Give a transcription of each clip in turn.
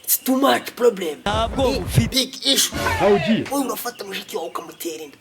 It's too much problem. Ntabwo ufite. Big issue. Aho ugiye? Wowe urafata mushiki wawe ukamutera inda.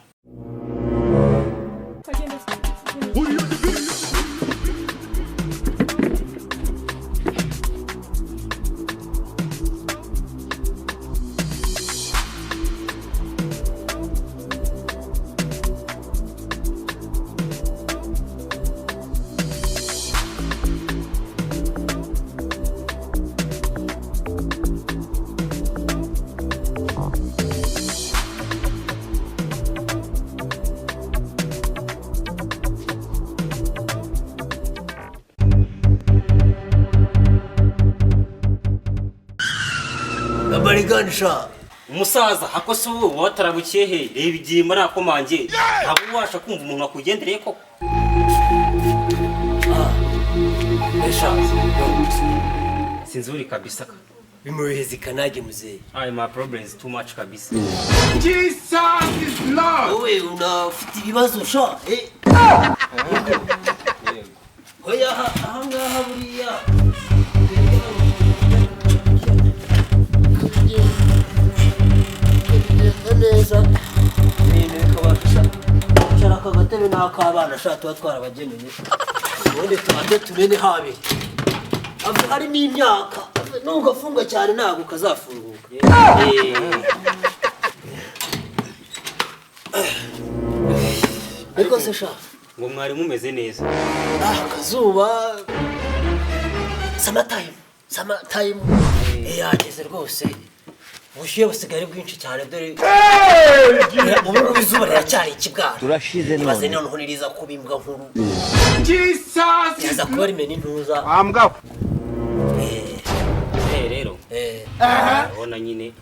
Abarigani sha. Umusaza hako se ubu watarabukiye he? Reba igihe muri akomange, ntabwo ubasha kumva umuntu wakugendereye koko. Esha. Sinzi uri kabisa. Bimuhezi kanage mzee. Ay, my problem is too much kabisa. Wowe unafite ibibazo sha. Eh. Oya, ahangaha buriya. Bigenda neza. Ibintu bikabasha. Icara aka gatebe ni ak'abana sha, tuba twarabageneye. Ubundi tubanze tumene habiri. Harimo imyaka. Nugafunga cyane ntabwo kazafunguka. Ariko se sha, Ngo mwari mumeze neza? Ah, akazuba. Summertime. Summertime. Yageze rwose. Ubushyuhe busigaye ari bwinshi cyane, dore ubu ngubu izuba riracyari ikibwana. Turashize. Ibaze noneho niriza kuba imbwa nkuru. Riraza kuba rimena intuza. Rero urabona nyine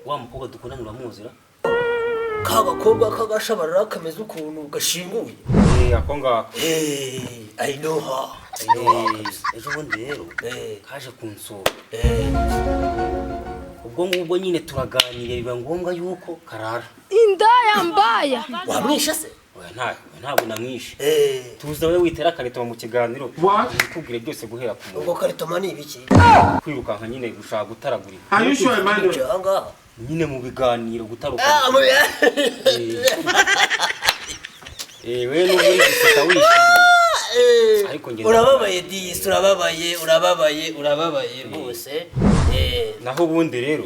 wa mukobwa dukundana, uramuzira? Ka gakobwa k'agashabarara kameze ukuntu gashinguye? Ako ngako. I know her. I know her. Ejo bundi rero kaje kunsura. Ubwo ngubwo nyine turaganira, biba ngombwa yuko karara. Indaya mbaya. Wamwishe se? Oya, ntabwo namwishe. Tuza we witera karitoma mu kiganiro, nikubwire byose guhera ku muntu. Ubwo karitoma ni ibiki? Kwirukanka nyine, gushaka gutaragurika. Are you sure, Emmanuel? Ibyo ahangaha. Nyine mu biganiro gutaruka. Ah, We n'ubu uri guseka wishimye. Ariko njye Urababaye disi, urababaye, urababaye, urababaye rwose. Naho ubundi rero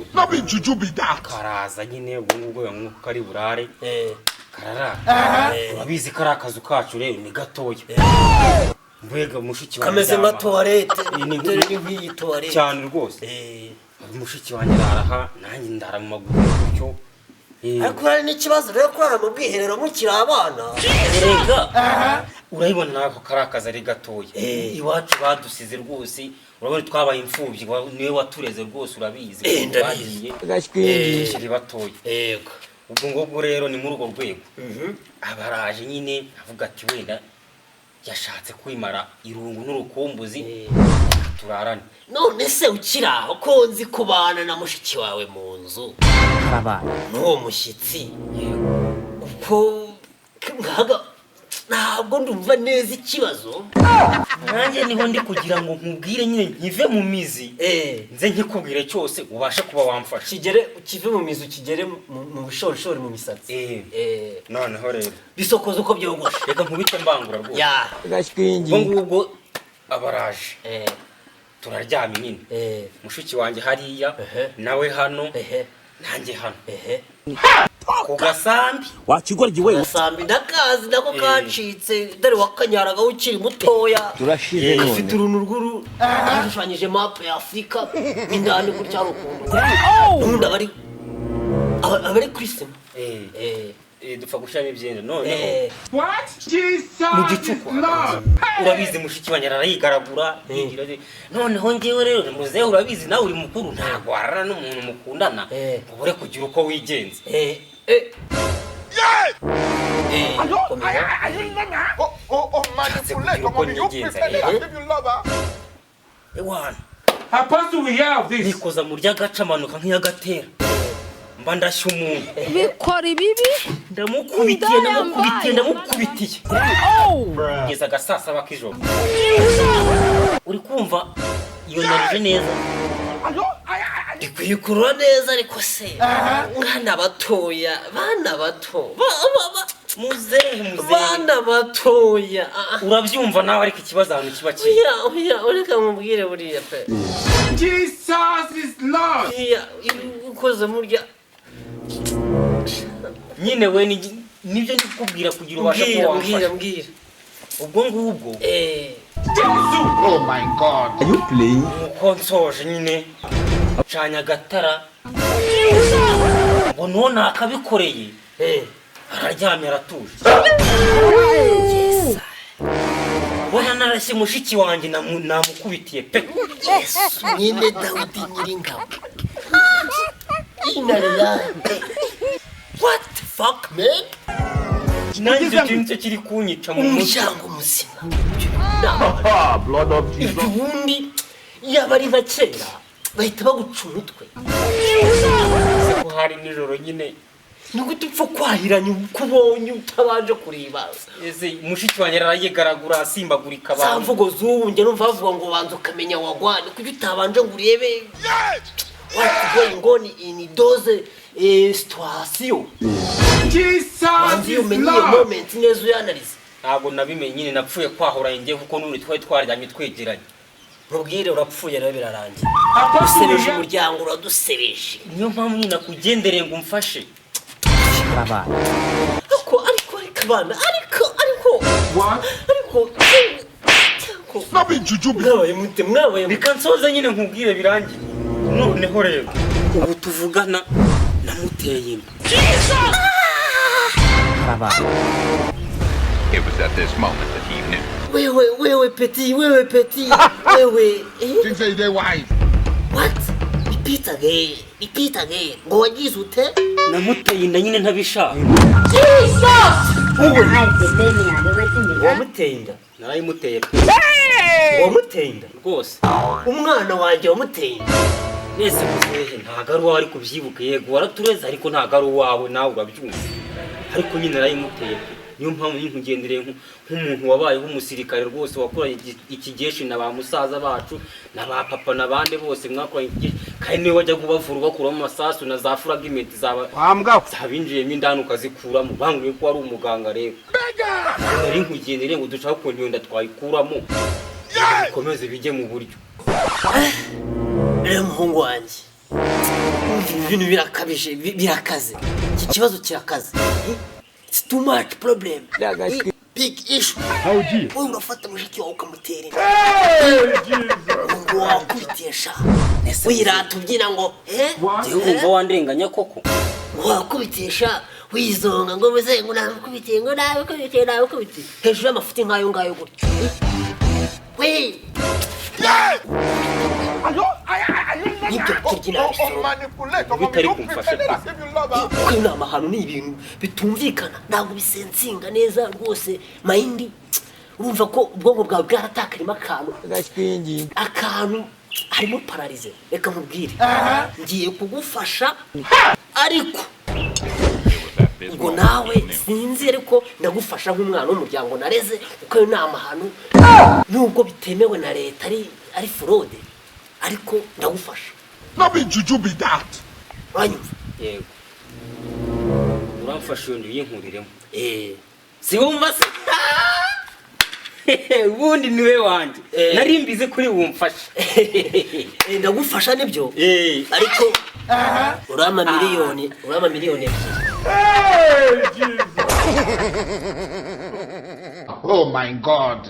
karaza nyine, ubwo ngubwo biba ngombwa ko kari burare. Karara, urabizi ko ari akazu kacu rero ni gatoya, mbega mushiki wanjye Kameze nka aryama. tuwarete. Ni Dore ni nk'iyi tuwarete. Cyane rwose. Mushiki wanjye araraha, nanjye ndara mu maguru gutyo. Ariko hari n'ikibazo rero kurara mu bwiherero mukiri abana. Erega urabibona nako kari akazi ari gatoya. Iwacu badusize rwose, urabona twabaye imfubyi, niwe watureze rwose, urabizi. Ndabizi. Bagiye tukiri batoya. Yego. Ubwo ngubwo rero ni muri urwo rwego abaraje nyine, avuga ati wenda yashatse kwimara irungu n'urukumbuzi, turarane. None se ukiri aho, ko nzi kubana na mushiki wawe mu nzu n'uwo mushyitsi, ubwo nkaga ntabwo ndumva neza ikibazo. Nanjye niho ndi kugira ngo nkubwire nyine, nkive mu mizi, nze nkikubwire cyose ubashe kuba wamfasha. Kigere kive mu mizi, kigere mu bushorishori, mu misatsi. Noneho rero Bisokoza uko byogoshe. Reka nkubite mbangura rwose. Ya. Ubwo ngubwo abaraje, turaryamye nyine, mushiki wanjye hariya, nawe hano, nanjye hano, ku gasambi. Wakigoryi we. Gasambi ndakazi nako kacitse, dore wakanyaragaho ukiri mutoya. Turashize. Gafite uruntu rw'uru kashushanyije mapu ya Afurika indani gutya, hari ukuntu ubundi aba ari kuri sima. Dupfa gushyiramo ibyenda noneho. Mu gicuku urabizi mushiki wanjye arayigaragura yigira ati, noneho ngewe rero muzehe, urabizi nawe uri mukuru, ntabwo warara n'umuntu mukundana ngo ubure kugira uko wigenza. Komeza. Nshatse kugira uko nigenza rero, ewana, Apostle, we hear of this. nikoza mu ry'agaca, amanuka nk'iyagatera, mba ndashya umuntu. Bikora ibibi. Ndamukubitiye, ndamukubitiye, Ndayambaye. ndamukubitiye kugeza aga saa 7 k'ijoro. Uri kumva iyo narije neza? Ndi kuyikurura neza, ariko se mwana batoya, bana bato, Muzehe, muzehe. Bana batoya, ah, ah. Urabyumva nawe, ariko ikibazo ahantu kiba kiri. Oya, oya, ureka mubwire buriya pe. Jesus is Lord. Buriya iyo ukoze murya. Nyine we nibyo ndi kukubwira kugira ubashe Mbwira. kuba Mbwira. wamfasha. Mbwira. Ubwo ngubwo Oh my God. Are you playing? nuko nsoje nyine ncanye agatara, ngo nuwo nakabikoreye araryamye, aratuje. Ubona narashye mushiki wanjye, namukubitiye pe. Yesu nyine, Dawudi Nyiringabo, inarira. What the fuck, man? Nanjye icyo kintu cyo kiri kunyica mu mutwe. Umuryango muzima, ibyo ubundi yaba ari nka kera bahita baguca umutwe. Ko hari nijoro nyine. Ni gute upfa kwahiranya uko ubonye utabanje kureba? Ese mushiki wanjye arayigaragura, asimbagurika Za abantu. mvugo z'ubu njye numva bavuga ngo banza ukamenya wagwane. Kuki utabanje ngo urebe what's going on in those situation? Jesus Banza iyo is umenye iyo Lord. moment neza, uyanarize. Ntabwo nabimenye nyine, napfuye kwahura njye kuko n'ubundi twari twaryamye twegeranye. Mubwire, urapfuye rero, birarangiye. Apostle, Usebeje we have umuryango, uradusebeje. Niyo mpamvu nyine nakugendereye ngo umfashe. Ariko abana, ariko What? ariko No be juju be. mwabaye mute? Mwabaye mute? Reka nsoze nyine nkubwire birangire. Noneho rero ubu tuvugana namuteye inda. It was at this moment that he knew. Wewe, wewe petit, wewe petit, wewe, eh? Think say they wise. What? Repeat again, repeat again. Ngo wagize ute? Namuteye inda nyine ntabishaka. Wamuteye inda? Narayimuteye pe. Wamuteye inda? Rwose. Umwana wanjye wamuteye inda? Nese muzehe, ntabwo ari uwawe, ariko ubyibuke, yego waratureze, ariko ntabwo ari uwawe, nawe urabyumva, ariko nyine narayimuteye pe. Niyo mpamvu nyine nkugendereye nk'umuntu wabayeho umusirikare rwose, wakoranye ikigeshi na ba musaza bacu na ba papa n'abandi bose mwakoranye ikigeshi, kandi niwe wajyaga ubavura, ubakuramo amasasu na za fragment zaba zabinjiyemo indani ukazikuramo. Bambwiye ko wari umuganga. Rero nari nkugendereye ngo dushake ukuntu iyo nda twayikuramo, bikomeze bijye mu buryo. Rero muhungu wanjye, ibi bintu birakabije, birakaze, iki kibazo kirakaze. It's too much problem. Big issue. Wowe urafata mushiki wawe ukamutera inda, ngo wakubitesha, wirata ubyina ngo eh? Njyewe wumva wandenganya koko? Wakubitesha wizonga ngo muze, ngo nabikubitiye, ngo nabikubitiye, nabikubitiye, hejuru y'amafuti nk'ayo ngayo gutyo we. Nibyo turya inama. Bitari kumfasha pe. Kuko inama ahantu ni ibintu bitumvikana, ntabwo bisensinga neza rwose. Mind, urumva ko ubwonko bwawe bwaratakarimo akantu, akantu harimo paralyze. Reka nkubwire, ngiye kugufasha, ariko ubwo nawe sinzi, ariko ndagufasha nk'umwana w'umuryango nareze, kuko ayo ni amahano, nubwo bitemewe na leta, ari fraude, ariko ndagufasha. No be juju be that. Uranyumva? Yego, uramfasha iyo nduyinkuriremo. Eh. Si wumva se? Ubundi niwe wanjye. Nari mbizi kuri wumfasha. Eh, ndagufasha nibyo. Ariko urampa miliyoni, urampa miliyoni 2. Oh my God.